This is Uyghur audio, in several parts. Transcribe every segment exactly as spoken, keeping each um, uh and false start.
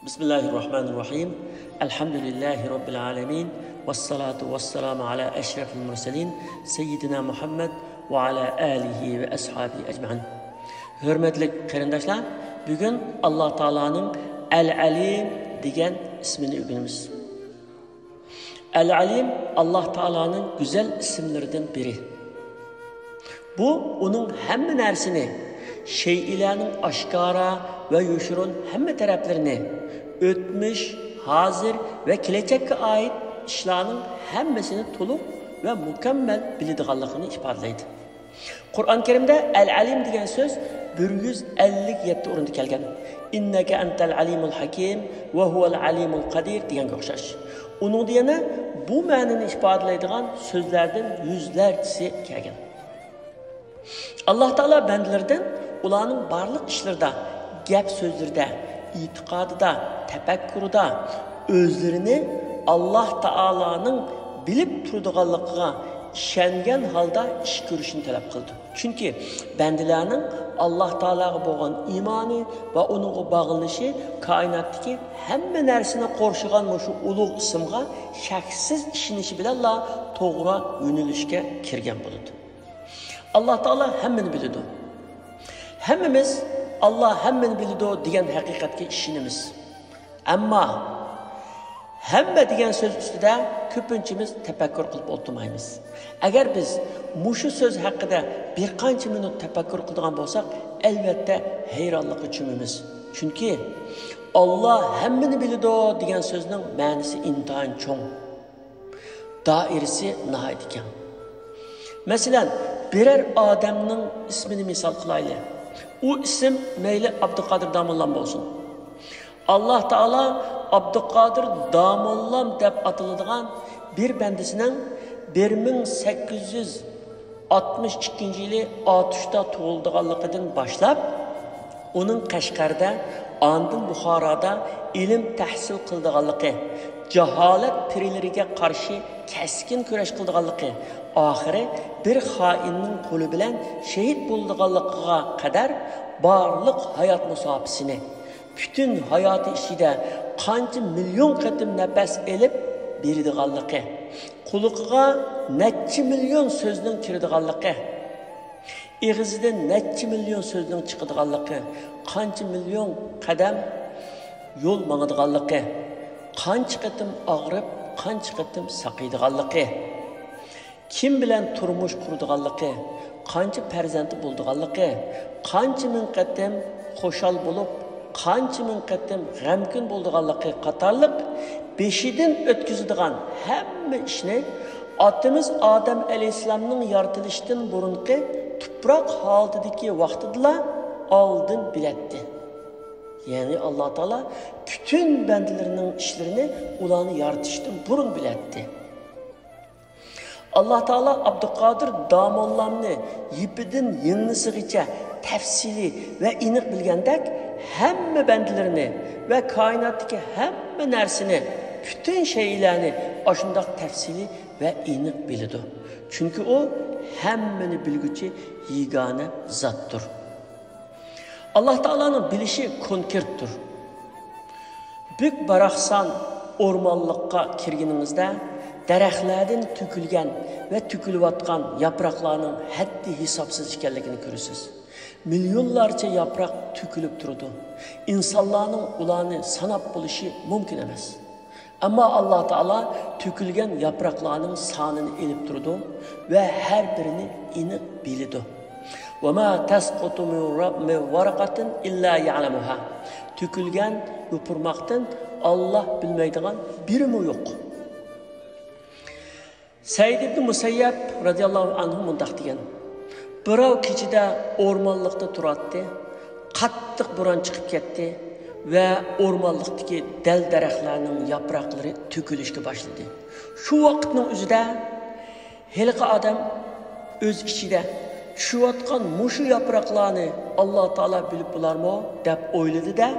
بسم الله الرحمن الرحيم. الحمد لله رب العالمين. والصلاة والسلام على أشرف المرسلين سيدنا محمد وعلى آله وأصحابه أجمعين. ھۆرمەتلىك قېرىنداشلار، بۈگۈن ئاللا تائالانىڭ ئەل ئەلىم دېگەن ئىسمىنى ئۆگىنىمىز. ئەل ئەلىم ئاللا تائالانىڭ گۈزەل ئىسىملىرىدىن بىرى. بۇ ئۇنىڭ ھەممە نەرسىنى، شەيئىلەرنىڭ ئاشكارا ۋە يوشۇرۇن ھەممە تەرەپلىرىنى، ئۆتمۈش، ھازىر ۋە كېلەچەككە ئائىت ئىشلارنىڭ ھەممىسىنى تولۇق ۋە مۇكەممەل بىلىدىغانلىقىنى ئىپادىلەيدۇ. قۇرئان كەرىمدە ئەل ئەلىم دېگەن سۆز بىر يۈز ئەللىك يەتتە ئورۇندا كەلگەن. «ئىننەكە ئەنتەل ئەلىمۇل ھەكىم ۋە ھۇۋەل ئەلىمۇل قەدىر» دېگەنگە ئوخشاش. ئۇنىڭدا يەنە بۇ مەنىنى ئىپادىلەيدىغان سۆزلەردىن يۈزلەرچىسى كەلگەن. ئاللا تائالا بەندىلىرىدىن ئۇلارنىڭ بارلىق ئىشلىرىدا، گەپ سۆزلىرىدە، ئېتىقادىدا، تەپەككۇرىدا ئۆزلىرىنى ئاللا تائالانىڭ بىلىپ تۇرىدىغانلىقىغا ئىشەنگەن ھالدا ئىش كۆرۈشنى تەلەپ قىلىدۇ. چۈنكى بەندىلەرنىڭ ئاللا تائالاغا بولغان ئىمانى ۋە ئۇنىڭغا باغلىنىشى كائىناتتىكى ھەممە نەرسىنى قورشىغان مۇشۇ ئۇلۇغ ئىسىمغا شەكسىز ئىشىنىشى بىلەنلا توغرا يۆنىلىشكە كىرگەن بولىدۇ. ئاللا تائالا ھەممىنى بىلىدۇ. ھەممىمىز «ئاللا ھەممىنى بىلىدۇ» دېگەن ھەقىقەتكە ئىشىنىمىز. ئەمما «ھەممە» دېگەن سۆز ئۈستىدە كۆپىنچىمىز تەپەككۇر قىلىپ ئولتۇرمايمىز. ئەگەر بىز مۇشۇ سۆز ھەققىدە بىر قانچە مىنۇت تەپەككۇر قىلىدىغان بولساق، ئەلۋەتتە ھەيرانلىققا چۆمىمىز. چۈنكى «ئاللا ھەممىنى بىلىدۇ» دېگەن سۆزنىڭ مەنىسى ئىنتايىن چوڭ. دائىرىسى ناھايىتى كەڭ. مەسىلەن، بىرەر ئادەمنىڭ ئىسمىنى مىسال قىلايلى. ئۇ ئىسىم مەيلى ئابدۇقادىر داموللام بولسۇن. ئاللا تائالا ئابدۇقادىر داموللام دەپ ئاتىلىدىغان بىر بەندىسىنىڭ بىر مىڭ سەككىز يۈز ئاتمىش ئىككىنچى يىلى ئاتۇشتا تۇغۇلىدىغانلىقىدىن باشلاپ، ئۇنىڭ قەشقەردە، ئاندىن بۇخارادا ئىلىم تەھسىل قىلىدىغانلىقى، جاھالەت پىرىلىرىگە قارشى كەسكىن كۈرەش قىلىدىغانلىقى، ئاخىرى بىر خائىننىڭ قولى بىلەن شېھىت بولىدىغانلىقىغا قەدەر بارلىق ھايات مۇساپىسىنى، پۈتۈن ھاياتى ئىچىدە قانچە مىليون قېتىم نەپەس ئېلىپ بېرىدىغانلىقى، قۇلىقىغا نەچچە مىليون سۆزنىڭ كىرىدىغانلىقى، ئېغىزىدىن نەچچە مىليون سۆزنىڭ چىقىدىغانلىقى، قانچە مىليون قەدەم يول ماڭىدىغانلىقى، قانچە قېتىم ئاغرىپ، قانچە قېتىم ساقىيىدىغانلىقى، كىم بىلەن تۇرمۇش قۇرىدىغانلىقى، قانچە پەرزەنتى بولىدىغانلىقى، قانچە مىڭ قېتىم خۇشال بولۇپ، قانچە مىڭ قېتىم غەمكىن بولىدىغانلىقى قاتارلىق بېشىدىن ئۆتكۈزىدىغان ھەممە ئىشنى ئاتىمىز ئادەم ئەلەيھىسسالامنىڭ يارىتىلىشىدىن بۇرۇنقى تۇپراق ھالىتىدىكى ۋاقتىدىلا ئالدىن بىلەتتى. يەنى ئاللا تائالا پۈتۈن بەندىلىرىنىڭ ئىشلىرىنى ئۇلارنى يارىتىشتىن بۇرۇن بىلەتتى. ئاللا تائالا ئابدۇقادىر داموللامنى يىپىدىن يىڭنىسىغىچە تەپسىلىي ۋە ئېنىق بىلگەندەك، ھەممە بەندىلىرىنى ۋە كائىناتتىكى ھەممە نەرسىنى، پۈتۈن شەيئىلەرنى ئاشۇنداق تەپسىلىي ۋە ئېنىق بىلىدۇ. چۈنكى ئۇ ھەممىنى بىلگۈچى يېگانە زاتتۇر. ئاللا تائالانىڭ بىلىشى كونكرېتتۇر. بۈك باراقسان ئورمانلىققا كىرگىنىڭىزدە، دەرەخلەردىن تۆكۈلگەن ۋە تۆكۈلۈۋاتقان ياپراقلارنىڭ ھەددى ھېسابسىز ئىكەنلىكىنى كۆرىسىز. مىليونلارچە ياپراق تۆكۈلۈپ تۇرىدۇ. ئىنسانلارنىڭ ئۇلارنى ساناپ بولۇشى مۇمكىن ئەمەس. ئەمما ئاللا تائالا تۆكۈلگەن ياپراقلارنىڭ سانىنى ئېلىپ تۇرىدۇ ۋە ھەر بىرىنى ئېنىق بىلىدۇ. وما تسقط من ر-، من ورقة إلا يعلمها. تۆكۈلگەن يوپۇرماقتىن ئاللا بىلمەيدىغان بىرىمۇ يوق. سەئىد ئىبنى مۇسەييەب رەزىياللاھۇ ئەنھۇ مۇنداق دېگەن: بىراۋ كېچىدە ئورمانلىقتا تۇراتتى، قاتتىق بوران چىقىپ كەتتى ۋە ئورمانلىقتىكى دەل-دەرەخلەرنىڭ ياپراقلىرى تۆكۈلۈشكە باشلىدى. شۇ ۋاقىتنىڭ ئۆزىدە ھېلىقى ئادەم ئۆز ئىچىدە، «چۈشۈۋاتقان مۇشۇ ياپراقلارنى ئاللا تائالا بىلىپ بولارمۇ؟» دەپ ئويلىدى-دە،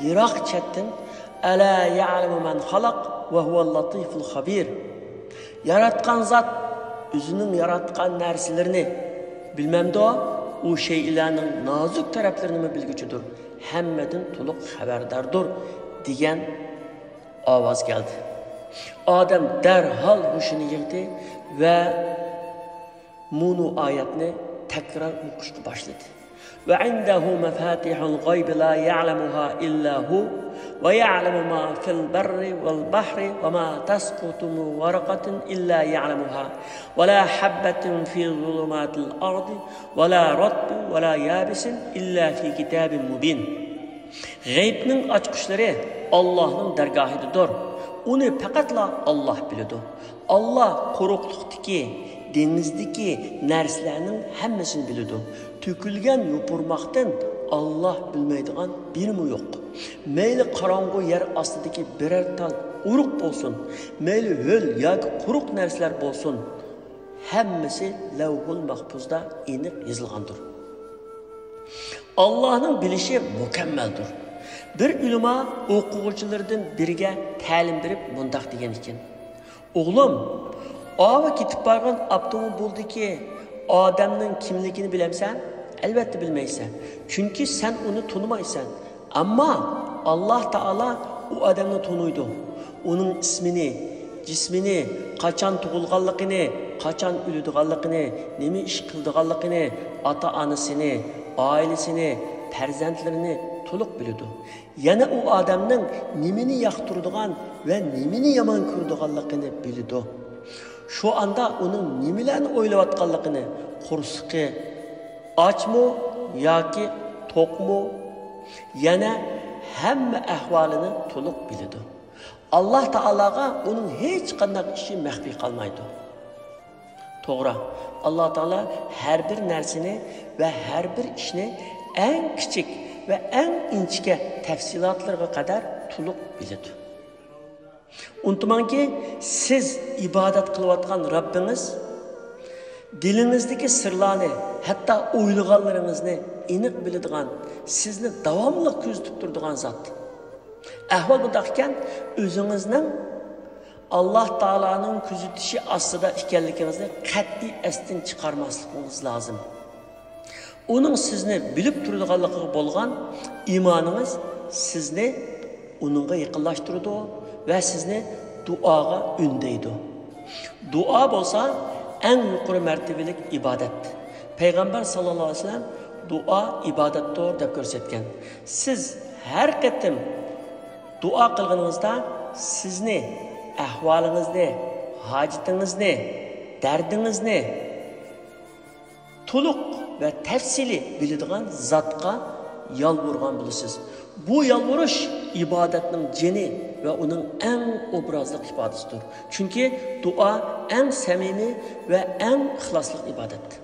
يىراق چەتتىن، «ألا يعلم من خلق وهو اللطيف الخبير»، «ياراتقان زات ئۆزىنىڭ ياراتقان نەرسىلىرىنى بىلمەمدۇ؟ ئۇ شەيئىلەرنىڭ نازۇك تەرەپلىرىنىمۇ بىلگۈچىدۇر، ھەممىدىن تولۇق خەۋەرداردۇر» دېگەن ئاۋاز كەلدى. ئادەم دەرھال ھوشىنى يىغدى ۋە مۇنۇ ئايەتنى تەكرار ئوقۇشقا باشلىدى. وعنده مفاتح الغيب لا يعلمها إلا هو ويعلم ما في البر والبحر وما تسقط من ورقة إلا يعلمها ولا حبة في ظلمات الأرض ولا رطب ولا يابس إلا في كتاب مبين. غەيبنىڭ ئاچقۇچلىرى ئاللاھنىڭ دەرگاھىدىدۇر. ئۇنى پەقەتلا ئاللاھ بىلىدۇ. ئاللاھ قۇرۇقلۇقتىكى، دېڭىزدىكى نەرسىلەرنىڭ ھەممىسىنى بىلىدۇ. تۆكۈلگەن يوپۇرماقتىن ئاللاھ بىلمەيدىغان بىرىمۇ يوق. مەيلى قاراڭغۇ يەر ئاستىدىكى بىرەر تال ئۇرۇق بولسۇن، مەيلى ھۆل ياكى قۇرۇق نەرسىلەر بولسۇن، ھەممىسى لەۋھۇل مەھپۇزدا ئېنىق يېزىلغاندۇر. ئاللاھنىڭ بىلىشى مۇكەممەلدۇر. بىر ئۆلىما ئوقۇغۇچىلىرىدىن بىرىگە تەلىم بېرىپ مۇنداق دېگەن ئىكەن: «ئوغلۇم، ئاۋۇ كېتىپ بارغان ئاپتوموبىلدىكى ئادەمنىڭ كىملىكىنى بىلەمسەن؟ ئەلۋەتتە بىلمەيسەن، چۈنكى سەن ئۇنى تونۇمايسەن. ئەمما ئاللاھ تائالا ئۇ ئادەمنى تونۇيدۇ. ئۇنىڭ ئىسمىنى، جىسمىنى، قاچان تۇغۇلغانلىقىنى، قاچان ئۆلىدىغانلىقىنى، نېمە ئىش قىلىدىغانلىقىنى، ئاتا-ئانىسىنى، ئائىلىسىنى، پەرزەنتلىرىنى تولۇق بىلىدۇ. يەنە ئۇ ئادەمنىڭ نېمىنى ياقتۇرىدىغان ۋە نېمىنى يامان كۆرىدىغانلىقىنى بىلىدۇ. شۇ ئاندا ئۇنىڭ نېمىلەرنى ئويلاۋاتقانلىقىنى، قورسىقى ئاچمۇ ياكى توقمۇ، يەنە ھەممە ئەھۋالىنى تولۇق بىلىدۇ. ئاللاھ تائالاغا ئۇنىڭ ھېچقانداق ئىشى مەخپىي قالمايدۇ.» توغرا، ئاللاھ تائالا ھەر بىر نەرسىنى ۋە ھەر بىر ئىشنى ئەڭ كىچىك ۋە ئەڭ ئىنچىكە تەپسىلاتلىرىغا قەدەر تولۇق بىلىدۇ. ئۇنتۇماڭكى، سىز ئىبادەت قىلىۋاتقان رەببىڭىز دىلىڭىزدىكى سىرلارنى، ھەتتا ئويلىغانلىرىڭىزنى ئېنىق بىلىدىغان، سىزنى داۋاملىق كۆزىتىپ تۇرىدىغان زات. ئەھۋال بۇنداق ئىكەن، ئۆزىڭىزنىڭ ئاللاھ تائالانىڭ كۆزىتىشى ئاستىدا ئىكەنلىكىڭىزنى قەتئىي ئەستىن چىقارماسلىقىڭىز لازىم. ئۇنىڭ سىزنى بىلىپ تۇرىدىغانلىقىغا بولغان ئىمانىڭىز سىزنى ئۇنىڭغا يېقىنلاشتۇرىدۇ ۋە سىزنى دۇئاغا ئۈندەيدۇ. دۇئا بولسا ئەڭ يۇقىرى مەرتىۋىلىك ئىبادەت. پەيغەمبەر ساللاللاھۇ ئەلەيھى ۋەسەللەم دۇئا ئىبادەتتۇر دەپ كۆرسەتكەن. سىز ھەر قېتىم دۇئا قىلغىنىڭىزدا سىزنى، ئەھۋالىڭىزنى، ھاجىتىڭىزنى، دەردىڭىزنى تولۇق ۋە تەپسىلىي بىلىدىغان زاتقا يالۋۇرغان بولىسىز. بۇ يالۋۇرۇش ئىبادەتنىڭ جېنى ۋە ئۇنىڭ ئەڭ ئوبرازلىق ئىپادىسىدۇر. چۈنكى دۇئا ئەڭ سەمىمىي ۋە ئەڭ ئىخلاسلىق ئىبادەت.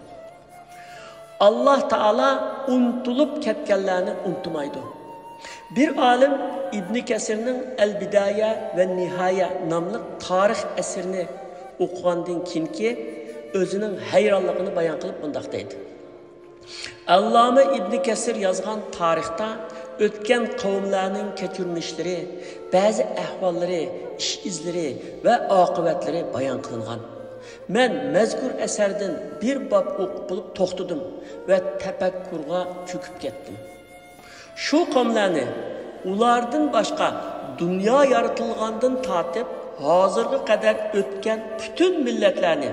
ئاللاھ تائالا ئۇنتۇلۇپ كەتكەنلەرنى ئۇنتۇمايدۇ. بىر ئالىم ئىبنى كەسىرنىڭ ئەل بىدايە ۋە نىھايە ناملىق تارىخ ئەسىرىنى ئوقۇغاندىن كېيىنكى ئۆزىنىڭ ھەيرانلىقىنى بايان قىلىپ مۇنداق دەيدۇ: ئەللامە ئىبنى كەسىر يازغان تارىختا ئۆتكەن قەۋملەرنىڭ كەچۈرمىشلىرى، بەزى ئەھۋاللىرى، ئىش ئىزلىرى ۋە ئاقىۋەتلىرى بايان قىلىنغان. مەن مەزكۇر ئەسەردىن بىر باب ئوقۇپ بولۇپ توختىدىم ۋە تەپەككۇرغا چۆكۈپ كەتتىم. شۇ قەۋملەرنى، ئۇلاردىن باشقا دۇنيا يارىتىلغاندىن تارتىپ ھازىرغا قەدەر ئۆتكەن پۈتۈن مىللەتلەرنى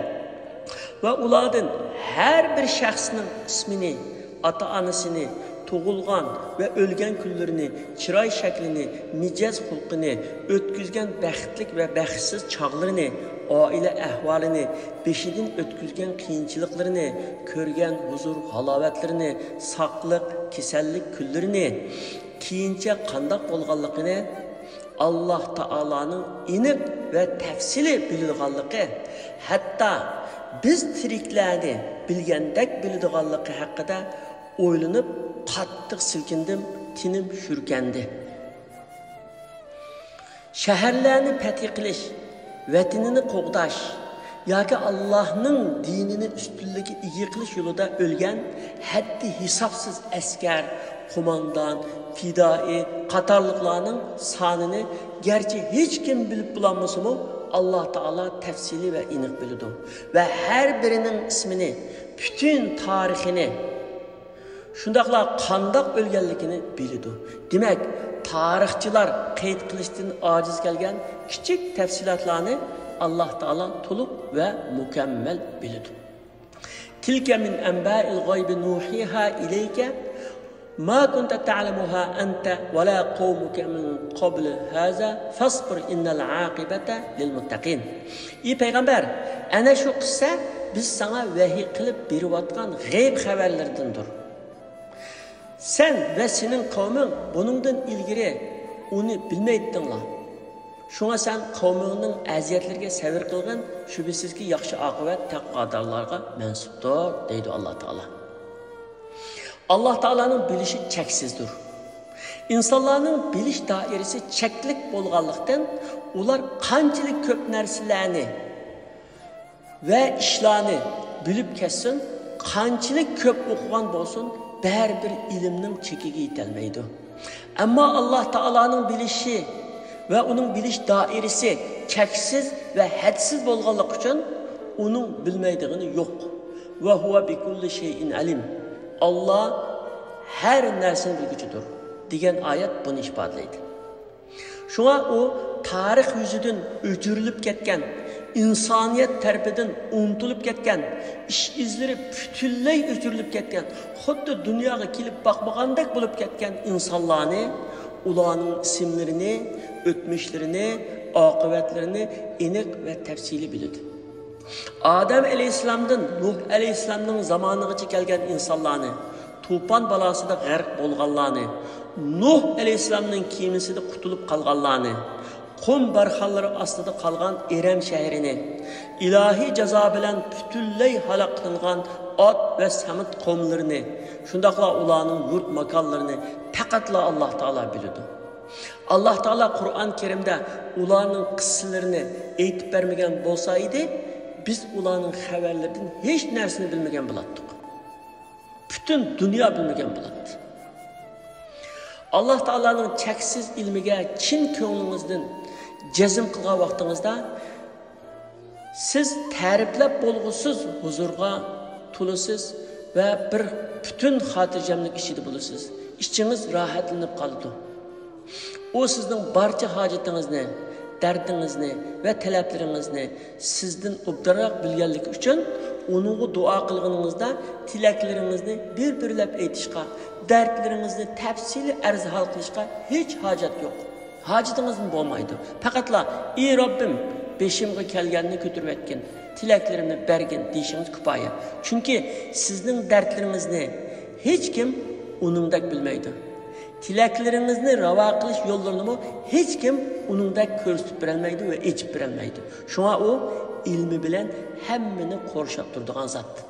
ۋە ئۇلاردىن ھەر بىر شەخسنىڭ ئىسمىنى، ئاتا-ئانىسىنى، تۇغۇلغان ۋە ئۆلگەن كۈنلىرىنى، چىراي شەكلىنى، مىجەز خۇلقىنى، ئۆتكۈزگەن بەختلىك ۋە بەختسىز چاغلىرىنى، ئائىلە ئەھۋالىنى، بېشىدىن ئۆتكۈزگەن قىيىنچىلىقلىرىنى، كۆرگەن ھۇزۇر-ھالاۋەتلىرىنى، ساقلىق، كېسەللىك كۈنلىرىنى، كېيىنچە قانداق بولغانلىقىنى ئاللاھ تائالانىڭ ئېنىق ۋە تەپسىلىي بىلىدىغانلىقى، ھەتتا بىز تىرىكلەرنى بىلگەندەك بىلىدىغانلىقى ھەققىدە ئويلىنىپ قاتتىق سىلكىندىم، تېنىم شۈركەندى. شەھەرلەرنى پەتھى قىلىش، ۋەتىنىنى قوغداش ياكى ئاللاھنىڭ دىنىنى ئۈستۈنلۈككە ئىگە قىلىش يولىدا ئۆلگەن ھەددى ھېسابسىز ئەسكەر، قوماندان، پىدائىي قاتارلىقلارنىڭ سانىنى گەرچە ھېچكىم بىلىپ بولالمىسىمۇ، ئاللاھ تائالا تەپسىلىي ۋە ئېنىق بىلىدۇ ۋە ھەر بىرىنىڭ ئىسمىنى، پۈتۈن تارىخىنى، شۇنداقلا قانداق ئۆلگەنلىكىنى بىلىدۇ. دېمەك، تارىخچىلار قەيت قىلىشتىن ئاجىز كەلگەن كىچىك تەپسىلاتلارنى ئاللاھ تائالا تولۇق ۋە مۇكەممەل بىلىدۇ. تىلكە مىن ئەنبائىل غەيبى نۇھىھا ئىلەيكە ما كۇنتە تەئلەمۇھا ئەنتە ۋە لا قەۋمۇكە مىن قەبلى ھازا فەسبىر ئىننەل ئاقىبەتە لىل مۇتتەقىن. ئى پەيغەمبەر، ئەنە شۇ قىسسە بىز ساڭا ۋەھىي قىلىپ بېرىۋاتقان غەيب خەۋەرلىرىدىندۇر. سەن ۋە سېنىڭ قەۋمىڭ بۇنىڭدىن ئىلگىرى ئۇنى بىلمەيتتىڭلار. شۇڭا سەن قەۋمىڭنىڭ ئەزىيەتلىرىگە سەۋر قىلغىن، شۈبھىسىزكى ياخشى ئاقىۋەت تەقۋادارلارغا مەنسۇپتۇر، دەيدۇ ئاللاھ تائالا. ئاللاھ تائالانىڭ بىلىشى چەكسىزدۇر. ئىنسانلارنىڭ بىلىش دائىرىسى چەكلىك بولغانلىقتىن، ئۇلار قانچىلىك كۆپ نەرسىلەرنى ۋە ئىشلارنى بىلىپ كەتسۇن، قانچىلىك كۆپ ئوقۇغان بولسۇن، بەرىبىر ئىلىمنىڭ چېكىگە يېتەلمەيدۇ. ئەمما ئاللاھ تائالانىڭ بىلىشى ۋە ئۇنىڭ بىلىش دائىرىسى چەكسىز ۋە ھەدسىز بولغانلىقى ئۈچۈن ئۇنىڭ بىلمەيدىغىنى يوق. ۋە ھۇۋە بىكۇللى شەيئىن ئەلىم. ئاللاھ ھەر نەرسىنى بىلگۈچىدۇر، دېگەن ئايەت بۇنى ئىپادىلەيدۇ. شۇڭا ئۇ تارىخ يۈزىدىن ئۆچۈرۈلۈپ كەتكەن، ئىنسانىيەت تەرىپىدىن ئۇنتۇلۇپ كەتكەن، ئىش ئىزلىرى پۈتۈنلەي ئۆچۈرۈلۈپ كەتكەن، خۇددى دۇنياغا كېلىپ باقمىغاندەك بولۇپ كەتكەن ئىنسانلارنى، ئۇلارنىڭ ئىسىملىرىنى، ئۆتمۈشلىرىنى، ئاقىۋەتلىرىنى ئېنىق ۋە تەپسىلىي بىلىدۇ. ئادەم ئەلەيھىسسالامدىن نۇھ ئەلەيھىسسالامنىڭ زامانىغىچە كەلگەن ئىنسانلارنى، توپان بالاسىدا غەرق بولغانلارنى، نۇھ ئەلەيھىسسالامنىڭ كېمىسىدە قۇتۇلۇپ قالغانلارنى، قۇم بارخانلىرى ئاستىدا قالغان ئىرەم شەھىرىنى، ئىلاھىي جازا بىلەن پۈتۈنلەي ھالاك قىلىنغان ئاد ۋە سەمۇد قوملىرىنى، شۇنداقلا ئۇلارنىڭ يۇرت ماكانلىرىنى پەقەتلا ئاللاھ تائالا بىلىدۇ. ئاللاھ تائالا قۇرئان كەرىمدە ئۇلارنىڭ قىسسىلىرىنى ئېيتىپ بەرمىگەن بولسا ئىدى، بىز ئۇلارنىڭ خەۋەرلىرىدىن ھېچ نەرسىنى بىلمىگەن بولاتتۇق. پۈتۈن دۇنيا بىلمىگەن بولاتتى. ئاللاھ تائالانىڭ چەكسىز ئىلمىگە چىن كۆڭلىڭىزدىن جەزم قىلغان ۋاقتىڭىزدا، سىز تەرىپلەپ بولغۇسىز ھۇزۇرغا تولىسىز ۋە بىر پۈتۈن خاتىرجەملىك ئىچىدە بولىسىز. ئىچىڭىز راھەتلىنىپ قالىدۇ. ئۇ سىزنىڭ بارچە ھاجىتىڭىزنى، دەردىڭىزنى ۋە تەلەپلىرىڭىزنى سىزدىن ئوبدانراق بىلگەنلىكى ئۈچۈن، ئۇنىڭغا دۇئا قىلغىنىڭىزدا تىلەكلىرىڭىزنى بىر-بىرلەپ ئېيتىشقا، دەردلىرىڭىزنى تەپسىلىي ئەرز ھال قىلىشقا ھېچ ھاجەت يوق. ھاجىتىڭىزمۇ بولمايدۇ. پەقەتلا، ئى رەببىم، بېشىمغا كەلگەننى كۆتۈرۈۋەتكىن، تىلەكلىرىمنى بەرگىن دېيىشىڭىز كۇپايە. چۈنكى سىزنىڭ دەردلىرىڭىزنى ھېچكىم ئۇنىڭدەك بىلمەيدۇ. تىلەكلىرىڭىزنى راۋا قىلىش يوللىرىنىمۇ ھېچكىم ئۇنىڭدەك كۆرسىتىپ بېرەلمەيدۇ ۋە ئېچىپ بېرەلمەيدۇ. شۇڭا ئۇ ئىلمى بىلەن ھەممىنى قورشاپ تۇرىدىغان زات.